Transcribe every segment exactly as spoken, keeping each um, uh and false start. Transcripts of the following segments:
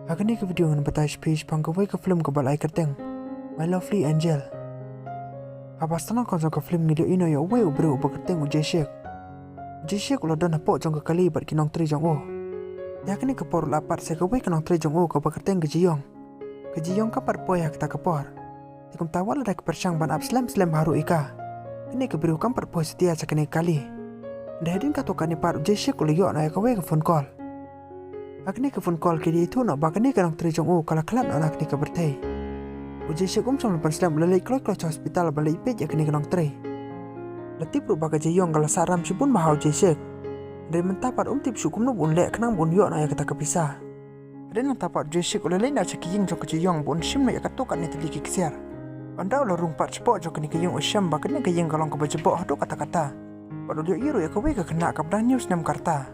Ha kane ka video ngan batai sha phi shaphang kawei ka film kaba la ai kyrteng My Lovely Angel. Haba sdang na ka jong ka film ngi ïohi noh ïa uwei u briew uba kyrteng u Jae Sik. U Jae Sik u la don hapoh jong ka kali bad ki nongtrei jong u. Te ha kane ka por u la pat sa kawei ka nongtrei jong u kaba kyrteng ka Ji Young. Ka Ji Young kam pat poi ha kata ka por. Te kumta wat la da ki pyrshang ban ap slem slem bha ruh ïa ka, kane ka briew kam pat poi satia sha kane ka kali. Hynrei hadien katto katne pat u Jae Sik u la ïoh noh ïa kawei ka phone call. Ha kane ka phone call ki la ïathuh noh ba kane ka nongtrei jong u ka la khlad noh na kane ka pyrthei. U Jae Sik um shym la pynslem, u la leit kloi kloi sha hospital ban leit peit ïa kane ka nongtrei. La tip ruh ba ka Ji Young ka la sah ram shibun bha ha u Jae Sik. Hynrei mynta pat um tip shuh kumno ba un leh khnang ba un ïoh noh ïa kata ka pisa. Hadien nangta pat u Jae Sik u la leit noh sha ka ïing jong ka Ji Young ba un shim noh ïa katto katne tylli ki ksiar. Ynda u la rung pat shapoh jong kane ka ïing u shem ba kane ka ïing ka long kaba jaboh haduh katta katta. Bad u la ïohi ruh ïa kawei ka khynnah kaba dang hynñiew snem ka rta.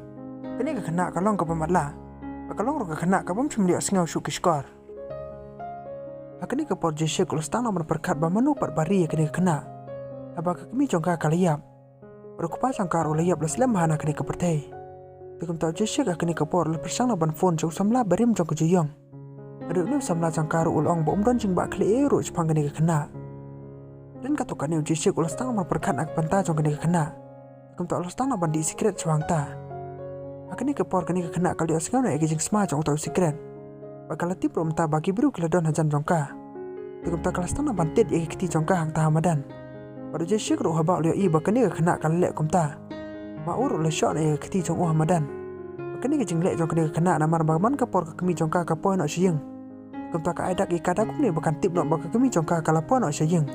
Kane ka khynnah ka long kaba matlah. Bad ka long ruh ka khynnah kaba um shym la ïohsngew shuh ki shkor. Ha kane ka por u Jae Sik u la sdang noh ban pyrkhat ba mano pat ba ri ïa kane ka khynnah. Haba ka kmie jong ka ka la ïap. Bad u kpa jong ka ruh u la ïap la slem bha na kane ka pyrthei. Te kumta u Jae Sik ha kane ka por u la pyrshang noh ban phone sha u samla barim jong ka Ji Young. Hynrei une u samla jong ka ruh u la ong ba um don jingbakla ei ei ruh shaphang kane ka khynnah. Hadien katto katne u Jae Sik u la sdang noh ban pyrkhat na ka bynta jong kane ka khynnah. Te kumta u la sdang noh ban dih sikret shuwa hangta. Ha kane ka por kane ka khynnah ka la ïohsngew noh ïa ka jingsma jong uta u sikret. Bad ka la tip ruh mynta ba ki briew ki la don hajan jong ka. Te kumta ka la sdang noh ban tied ïa ki kti jong ka hangta ha madan. Bad u Jae Sik ruh haba u la ïohi ba kane ka khynnah ka la leh kumta, ma u ruh u la shoh noh ïa ki kti jong u ha madan. Bad kane ka jingleh jong kane ka khynnah namar ba man ka por ka kmie jong ka ka poi noh sha ïing. Kumta ka ai dak ïa ka da kumne ba kan tip noh ba ka kmie jong ka ka la poi noh sha ïing.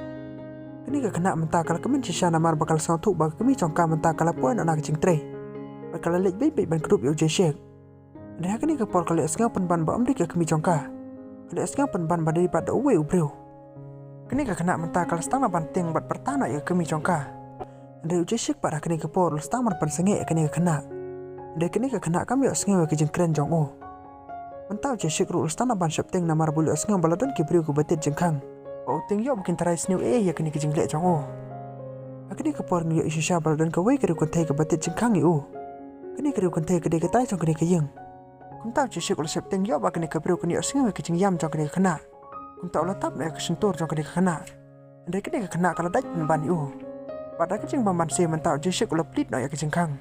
Kane ka khynnah mynta ka la kmen shisha namar ba ka la sngewthuh ba ka kmie jong ka mynta ka la poi noh na ka jingtrei. Bad ka la leit beit beit ban kdup ïa u Jae Sik. Hynrei ha kane ka por ka la ïohsngew pynban ba ym dei ka kmie jong ka. Ka la ïohsngew pynban ba dei pat da uwei u briew. Kane ka khynnah mynta ka la sdang noh ban tieng bad pyrta noh ïa ka kmie jong ka. Hynrei u Jae Sik pat ha kane ka por u la sdang ban pynsangeh ïa kane ka khynnah. Hynrei kane ka khynnah kam ïohsngew ïa ka jingkren jong u. Mynta u Jae Sik ruh u la sdang noh ban sheptieng namar ba u la ïohsngew ba la don ki briew kiba tied jingkhang. Ba u tieng ïoh ba kin tharai sniew ei ei ïa kane ka jingleh jong u. Ha kane ka por ngi ïohi shisha ba la don kawei ka riew kynthei kaba tied jingkhang ïa u. Kane ka riew kynthei ka dei ka trai jong kane ka ïing. Kumta u Jae Sik u la sheptieng ïoh ba kane ka briew kan ïohsngew ïa ka jingïam jong kane ka khynnah. Kumta u la tap noh ïa ka shyntur jong kane ka khynnah. Hynrei kane ka khynnah ka la dait pynban ïa u. Bad da ka jingbam banse mynta u Jae Sik u la plied noh ïa ka jingkhang.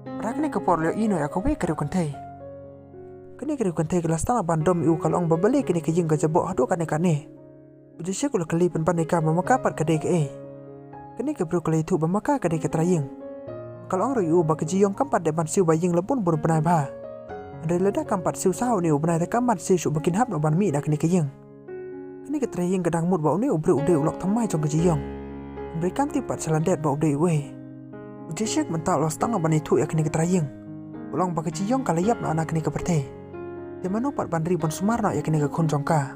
Bad ha kane ka por u la ïohi noh ïa kawei ka riew kynthei. Kane ka riew kynthei ka la sdang noh ban dom ïa u, ka la ong ba balei kane ka ïing ka jaboh haduh katne katne. U Jae Sik u la kylli pynban ïa ka ba ma ka pat ka dei kaei. Kane ka briew ka la ïathuh ba ma ka ka dei ka trai ïing. Ka la ong ruh ïa u ba ka Ji Young kam pat dei ban siew ba ïing la bun bun bnai bha. Hynrei lada kam pat siew sa ha une u bnai te kam ban siew shuh ba kin hap noh ban mih na kane ka ïing. Kane ka trai ïing ka dang mut ba une u briew u dei u lok thymmai jong ka Ji Young. Hynrei kam tip pat sha lyndet ba u dei uwei. U Jae Sik mynta u la sdang noh ban ïathuh ïa kane ka trai ïing. U la ong ba ka Ji Young ka la ïap noh na kane ka pyrthei. Te mano pat ban ri ban sumar noh ïa kane ka khun jong ka.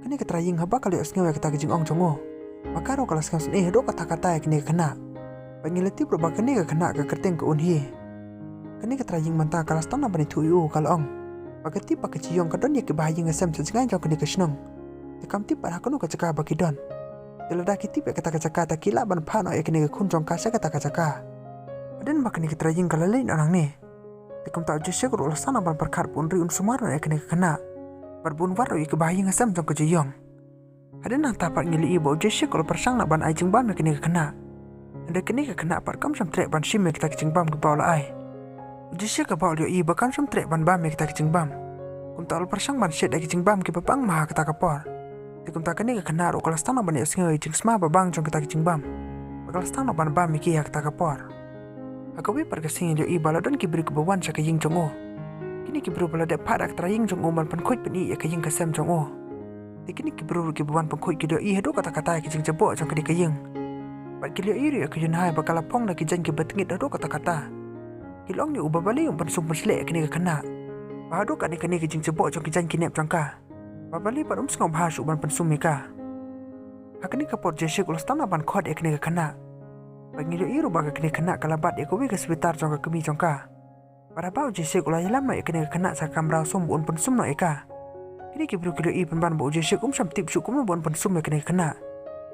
Kane ka trai ïing haba ka la ïohsngew ïa kata ka jingong jong u, ma ka ruh ka la sngewsynei haduh katta katta ïa kane ka khynnah. Bad ngi la tip ruh ba kane ka khynnah ka kyrteng ka Eun Hee. Kane ka trai ïing mynta ka la sdang noh ban ïathuh ïa u, ka la ong ba ka tip ba ka Ji Young ka don ïa ki bahaïing hasem sha jngai jong kane ka shnong. Te kam tip pat ha kano ka jaka ba ki don. Te lada ki tip ïa kata ka jaka te ki lah ban phah noh ïa kane ka khun jong ka sha kata ka jaka. Hadien ba kane ka trai ïing ka la leit noh nangne, te kumta u Jae Sik ruh u la sdang noh ban pyrkhat ba un ri un sumar noh ïa kane ka khynnah. Bad ba un wad ruh ïa ki bahaïing hasem jong ka Ji Young. Hadien nangta pat ngi la ïohi ba u Jae Sik u la pyrshang noh ban ai jingbam ïa kane ka khynnah. Hynrei kane ka khynnah pat kam shym treh ban shim ïa kita ki jingbam kiba u la ai. U Jae Sik haba u la ïohi ba kam shym treh ban bam ïa kita ki jingbam, kumta u la pyrshang ban shet ïa ki jingbam kiba bang ma ha kata ka por. Te kumta kane ka khynnah ruh ka la sdang noh ban ïohsngew ïa ki jingsma ba bang jong kita ki jingbam. Bad ka la sdang noh ban bam ïa ki ha kata ka por. Ha kawei pat ka sngi ngi la ïohi ba la don ki briew kiba wan sha ka ïing jong u. Kine ki briew ba la dep phah da ka trai ïing jong u ban pynkhuid pyni ïa ka ïing ka sem jong u. Te kine ki briew ruh kiba wan pynkhuid ki la ïohi haduh katta katta ïa ka jingjaboh jong kane ka ïing. Bad ki la ïohi ruh ïa ka Eun Hee ba ka la phong da ki jaiñ kiba tngit haduh katta katta. Ki la ong ïa u ba balei um pynsum pynshlei ïa kane ka khynnah. Ba haduh katne katne ka jingjaboh jong ki jaiñ ki nep jong ka. Ba balei pat um sngewbha shuh ban pynsum ïa ka. Ha kane ka por u Jae Sik u la sdang noh ban khot ïa kane ka khynnah. Bad ngi la ïohi ruh ba kane ka khynnah ka la bat ïa kawei ka sweater jong ka kmie jong ka. Bad haba u Jae Sik u la ïalam noh ïa kane ka khynnah sha ka kamra sum ba un pynsum noh ïa ka, kine ki briew ki la ïohi pynban ba u Jae Sik um shym tip shuh kumno ba un pynsum ïa kane ka khynnah.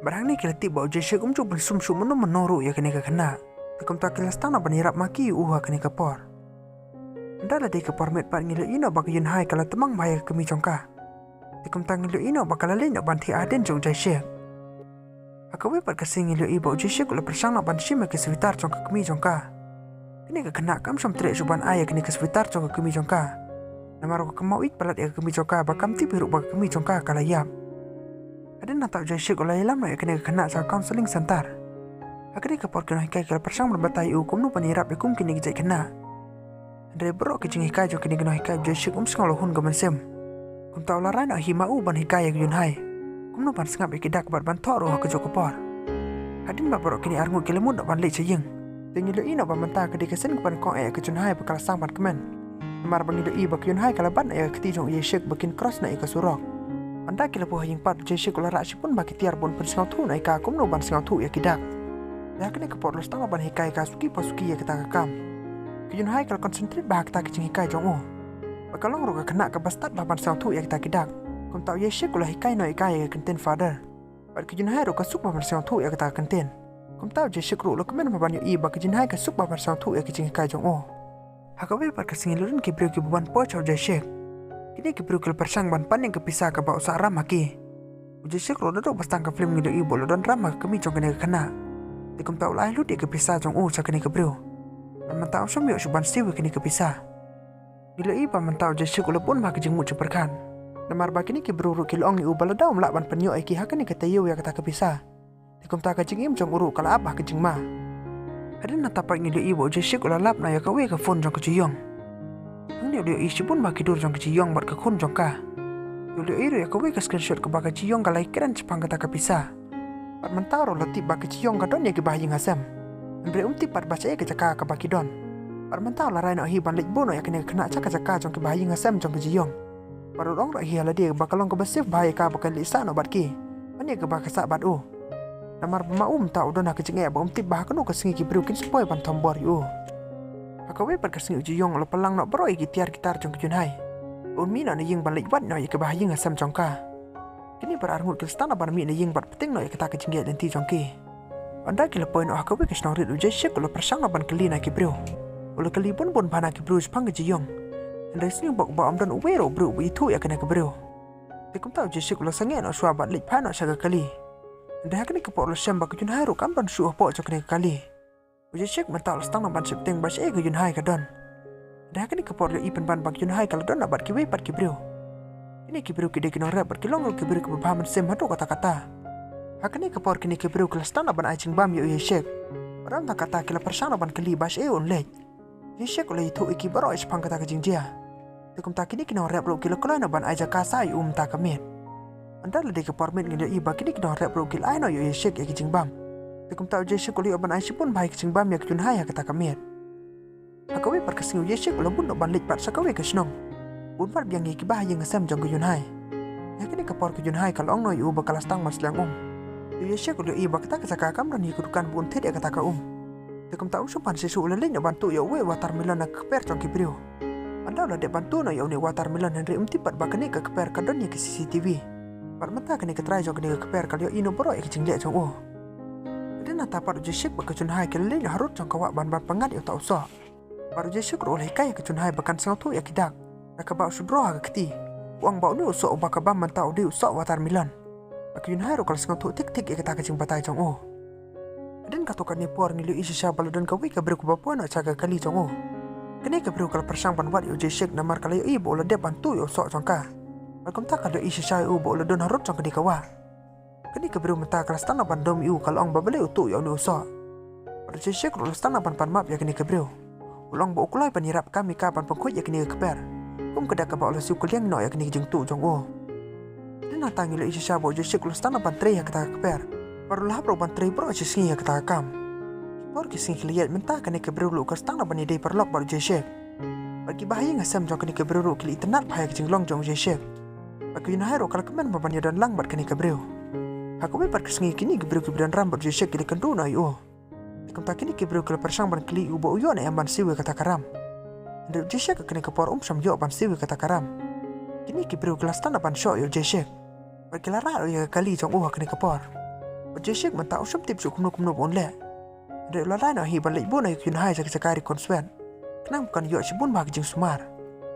Bad hangne ki la tip ba u Jae Sik um ju pynsum shuh mynno mynno ruh ïa kane ka khynnah. Te kumta ki la sdang noh ban ïarap ma ki ïa u ha kane ka por. Ynda la dei ka por miet pat ngi la ïohi noh ba ka Yun Hai ka la tmang bha ïa ka kmie jong ka. Te kumta ngi la ïohi noh ba ka la leit noh ban thiah hadien jong u Jae Shik. Ha kawei pat ka sngi ngi la ïohi ba u Jae Shik u la pyrshang noh ban shim ïa ka sweater jong ka kmie jong ka. Kane ka khynnah kam shym treh shuh ban ai ïa kane ka sweater jong ka kmie jong ka. Namar ka kynmaw ïeit palat ïa ka kmie jong ka ba kam tip hi ruh ba ka kmie jong ka ka la ïap. Hadien nangta u Jae Shik u la ïalam noh ïa kane ka khynnah sha ka counseling center. Ha kane ka por ki nonghikai ki la pyrshang ban batai ïa u kumno ban ïarap ïa kum kine ki jait khynnah. Hynrei baroh ki jinghikai jong kine ki nonghikai u Jae Shik um sngew la hun ka mynsiem. Kumta u la rai noh hi ma u ban hikai ïa ka Yun Hai kumno ban sngap ïa ki dak bad ban thoh ruh ha kajuh ka por. Hadien ba baroh kine arngut ki la mut noh ban leit sha ïing, te ngi la ïohi noh ba mynta ka dei ka sien kaba nyngkong eh ka Yun Hai ba ka la sdang ban kmen. Namar ba ngi la ïohi ba ka Yun Hai ka la bat noh ïa ka kti jong u Jae Shik ba kin cross noh ïa ka surok. Ynda ki la poi ha ïing pat u Jae Shik u la rah shibun bha ki tiar ban pynsngewthuh noh ïa ka kumno ban sngewthuh ïa ki dak. Te ha kane ka por u la sdang ban hikai ka suki pa suki ïa kata ka kam. Ka Yun Hai ka la concentrate bha ha kata ka jinghikai jong u. Bad ka long ruh ka khynnah kaba stad bha ban sngewthuh ïa kata ki dak. Kumta u Jae Shik u la hikai noh ïa ka ïa ka kyntien father. Bad ka Yun Hai ruh ka suk bha ban sngewthuh ïa kata ka kyntien. Kumta u Jae Shik ruh u la kmen bha ban ïohi ba ka Yun Hai ka suk bha ban sngewthuh ïa ka jinghikai jong u. Ha kawei pat ka sngi la don ki briew kiba wan poi sha u Jae Shik. Kine ki briew ki la pyrshang ban pan ïa ka pisa kaba u sah ram ha ki. U Jae Shik ruh naduh ba sdang ka film ngi la ïohi ba u la don ram ha ka kmie jong kane ka khynnah. Te kumta u la ai lut ïa ka pisa jong u sha kane ka briew. Bad mynta um shym ïoh shuh ban siew ïa kane ka pisa. Ngi la ïohi ba mynta u Jae Shik u la bun bha ka jingmut jingpyrkhat. Namar ba kine ki briew ruh ki la ong ïa u ba lada um lah ban pynïoh ïa ki ha kane ka taïew ïa kata ka pisa, te kumta ka jingim jong u ruh ka la ap ha ka jingma. Hadien nangta pat ngi la ïohi ba u Jae Shik u la lap noh ïa kawei ka phone jong ka Ji Young. Hangne u la ïohi shibun bha ki dur jong ka Ji Young bad ka khun jong ka. U la ïohi ruh ïa kawei ka screenshot kaba ka Ji Young ka la ïakren shaphang kata ka pisa. Bad mynta ruh u la tip ba ka Ji Young ka don ïa kiba ha ïing ha sem. Hynrei um tip pat ba shaei ka jaka kaba ki don. Bad mynta u la rai noh hi ban leit buh noh ïa kane ka khynnah sha ka jaka jong kiba ha ïing ha sem jong ka Ji Young. Bad u ong ruh hi ha lade ba ka long kaba safe bha ïa ka ba kan leit sah noh bad ki ban ïa kaba ka sah bad u. Namar ba ma u mynta u don ha ka jingeh ba um tip ba ha kano ka sngi ki briew kin sa poi ban thombor ïa u. Ha kawei pat ka sngi u Ji Young u la pynlang noh baroh ïa ki tiar ki tar jong ka Yun Hai. Un mih noh na ïing ban leit wad noh ïa kiba ha ïing ha sem jong ka. Kine baroh arngut ki la sdang noh ban mih na ïing bad pynthikna noh ïa kata ka jingïaid lynti jong ki. Ynda ki la poi noh ha kawei ka shnong rit u Jae Shik u la pyrshang noh ban kylli na ki briew. U la kylli bun bun bha na ki briew shaphang ka Ji Young. Hynrei sngewbha ba ym don uwei ruh u briew uba ithuh ïa kane ka briew. Te kumta u Jae Shik u la sangeh noh shuwa bad leit phai noh sha ka kali. Hynrei ha kane ka por u la shem ba ka Yun Hai ruh kam don shuh hapoh jong kane ka kali. U Jae Shik mynta u la sdang noh ban sheptieng ba shaei ka Yun Hai ka don. Hynrei ha kane ka por u la ïohi pynban ba ka Yun Hai ka la don noh bad kiwei pat ki briew. Kine ki briew ki dei ki nongrep bad ki long ruh ki briew kiba bha mynsiem haduh katta katta. Ha kane ka por kine ki briew ki la sdang noh ban ai jingbam ïa u Jae Shik. Bad ym tang katta ki la pyrshang noh ban kylli ba shaei un leit. U Jae Shik u la ïathuh ïa ki baroh shaphang kata ka jingjia. Te kumta kine ki nongrep ruh ki la kloi noh ban ai jaka sah ïa u mynta ka miet. Ynda la dei ka por miet ngi la ïohi ba kine ki nongrep ruh ki la ai noh ïa u Jae Shik ïa ki jingbam. Te kumta u Jae Shik u la ïoh ban ai shibun bha ïa ki jingbam ïa ka Yun Hai ha kata ka miet. Ha kawei pat ka sngi u Jae Shik u la bun noh ban leit pat sha kawei ka shnong. Un wad biang ïa kiba ha ïing ha sem jong ka Yun Hai. Ha kane ka por ka Yun Hai ka la ong noh ïa u ba ka la sdang ban sliang um. U Jae Shik u la ïohi ba kata ka jaka kam don hi ka dukan ba un thied ïa kata ka um. Te kumta um shym pan shisha u la leit noh ban tuh ïa uwei u watermelon na ka kper jong ki briew. Ynda u la dep ban tuh noh ïa une u watermelon hynrei um tip pat ba kane ka kper ka don ïa ka C C T V. Bad mynta kane ka trai jong kane ka kper ka la ïohi noh baroh ïa ka jingleh jong u. Hadien nangta pat u Jae Shik bad ka Yun Hai ki la leit noh harud jong ka wah ban ban pyngngad ïa uta u soh. Bad u Jae Shik ruh u la hikai ïa ka Yun Hai ba kan sngewthuh ïa ki dak da kaba u shu draw ha ka kti. U ong ba une u soh uba ka bam mynta u dei u soh watermelon. Bad ka Yun Hai ruh ka la sngewthuh thik thik ïa kata ka jingbatai jong u. Hadien katto katne por ngi la ïohi shisha ba la don kawei ka briew kaba poi noh sha ka kali jong u. Kane ka briew ka la pyrshang ban wad ïa u Jae Shik namar ka la ïohi ba u la dep ban tuh ïa u soh jong ka. Bad kumta ka la ïohi shisha ïa u ba u la don harud jong kane ka wah. Kane ka briew mynta ka la sdang noh ban dom ïa u, ka la ong ba balei u tuh ïa une u soh. Bad u Jae Shik ruh u la sdang noh ban pan map ïa kane ka briew. U la ong ba u kloi ban ïarap kam ïa ka ban pynkhuid ïa kane ka kper. Kum ka dak kaba u la siew kylliang noh ïa kane ka jingtuh jong u. Hadien nangta ngi la ïohi shisha ba u Jae Shik u la sdang noh ban trei ha kata ka kper. Bad u la hap ruh ban trei baroh shi sngi ha kata ka kam. Ki por ki sngi ki la ïaid mynta kane ka briew ruh ka sdang noh ban ïadei paralok bad u Jae Shik. Bad kiba ha ïing ha sem jong kane ka briew ruh ki la itynnad bha ïa ka jinglong jong u Jae Shik. Bad ka Yun Hai ruh ka la kmen bha ban ïadon lang bad kane ka briew. Ha kawei pat ka sngi kine ki briew kiba don ram bad u Jae Shik ki la kynduh noh ïa u. Te kumta kine ki briew ki la pyrshang ban kylli ïa u ba u ïoh ne em ban siew ïa kata ka ram. Hynrei u Jae Shik ha kane ka por um shym ïoh ban siew ïa kata ka ram. Kine ki briew ki la sdang noh ban shoh ïa u Jae Shik. Bad ki la rah ruh ïa ka kali jong u ha kane ka por. Bad u Jae Shik mynta um shym tip shuh kumno kumno ba un leh. Hynrei u la rai noh hi ban leit buh noh ïa ka Yun Hai sha ka jaka ri khun swet. Khnang ba kan ïoh shibun bha ka jingsumar.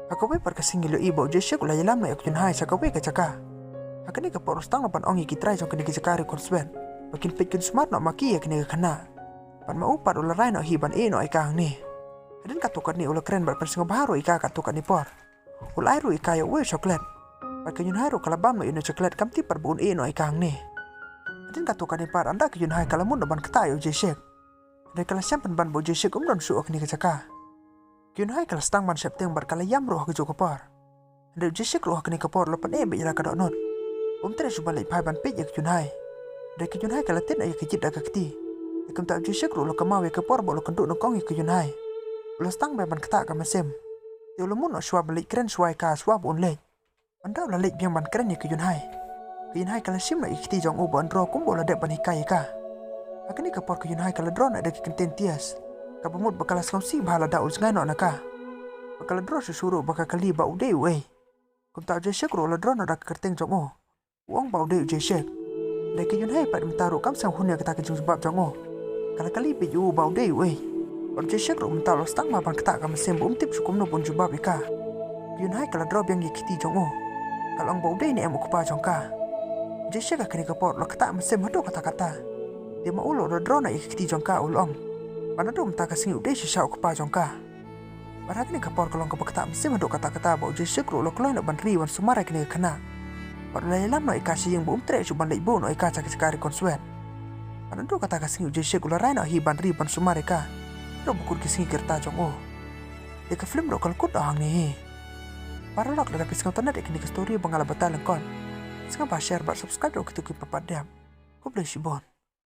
Ha kawei pat ka sngi ngi la ïohi ba u Jae Suk u la ïalam noh ïa ka Yun Hae sha kawei ka jaka. Ha kane ka por u la sdang noh ban ong ïa ki trai jong kane ka jaka Ri Khun Sweat ba kin peit kin sumar noh ma ki ïa kane ka khynnah. Bad ma u pat u la rai noh hi ban ïeh noh ïa ka hangne. Hadien katto katne u la kren bad pynsngewbha ruh ïa ka katto katne por. U la ai ruh ïa ka ïa uwei u chocolate. Bad ka Yun Hae ruh ka la bam noh ïa une u chocolate kam tip pat ba un ïeh noh ïa ka hangne. Hadien katto katne pat ynda ka Yun Hae ka la mut noh ban ktah ïa u Jae Suk. Hynrei ka la shem pynban ba u Jae Suk um don shuh ha kane ka jaka. Ka Yun Hae ka la sdang ban sheptieng bad ka la ïam ruh ha kajuh ka por. Hynrei u Jae Suk ruh ha kane ka por u la pyneh beit ïa la ka dohnud. Um treh shuh ban leit phai ban peit ïa ka Yun Hae. Hynrei ka Yun Hae ka la tied noh ïa ka jit da ka kti. Te kumta u Jae Suk ruh u la kynmaw ïa ka por ba u la kynduh nyngkong ïa ka Yun Hae. U la sdang bha ban ktah ka mynsiem. Te u la mut noh shuwa ban leit kren shuwa ïa ka shuwa ba un leit. Ynda u la leit biang ban kren ïa ka Yun Hae, ka Yun Hae ka la shim noh ïa ka kti jong u ba un draw kumba u la dep ban hikai ïa ka. Ha kane ka por ka Yun Hae ka la draw noh da ki kyntien tears. Kaba mut ba ka la sngewsih bha lada u jngai noh na ka. Ba ka la draw shuh shuh ruh ba ka kylli ba u dei uei. Kumta u Jae Suk ruh u la draw noh da ka kyrteng jong u. U ong ba u dei u Jae Suk. Hynrei ka Yun Hae pat mynta ruh kam sngewhun ïa kata ka jingjubab jong u. Ka la kylli beit ïa u ba u dei uei. Bad u Jae Suk ruh mynta u la sdang bha ban ktah ka mynsiem ba um tip shuh kumno ban jubab ïa ka. Ka Yun Hae ka la draw biang ïa ka kti jong u. Ka la ong ba u dei ne em u kpa jong ka. U Jae Suk ha kane ka por u la ktah mynsiem haduh katta katta. Te ma u ruh u la draw noh ïa ka kti jong ka u la ong ba naduh mynta ka sngi u dei shisha u kpa jong ka. Bad ha kane ka por ka long kaba ktah mynsiem haduh katta katta ba u Jae Suk ruh u la kloi noh ban ri ban sumar ïa kane ka khynnah. Bad u la ïalam noh ïa ka sha ïing ba um treh shuh ban leit buh noh ïa ka sha ka jaka Ri Khun Sweat. Bad naduh kata ka sngi u Jae Suk u la rai noh hi ban ri ban sumar ïa ka. Haduh ba kut ki sngi ki rta jong u. Te ka film ruh ka la kut noh hangne hi. Paralok, lada phi sngewtynnat ïa kane ka story ba nga la batai lyngkot, sngewbha share bad subscribe ïa kito kiba pat dep. Khublei shibun.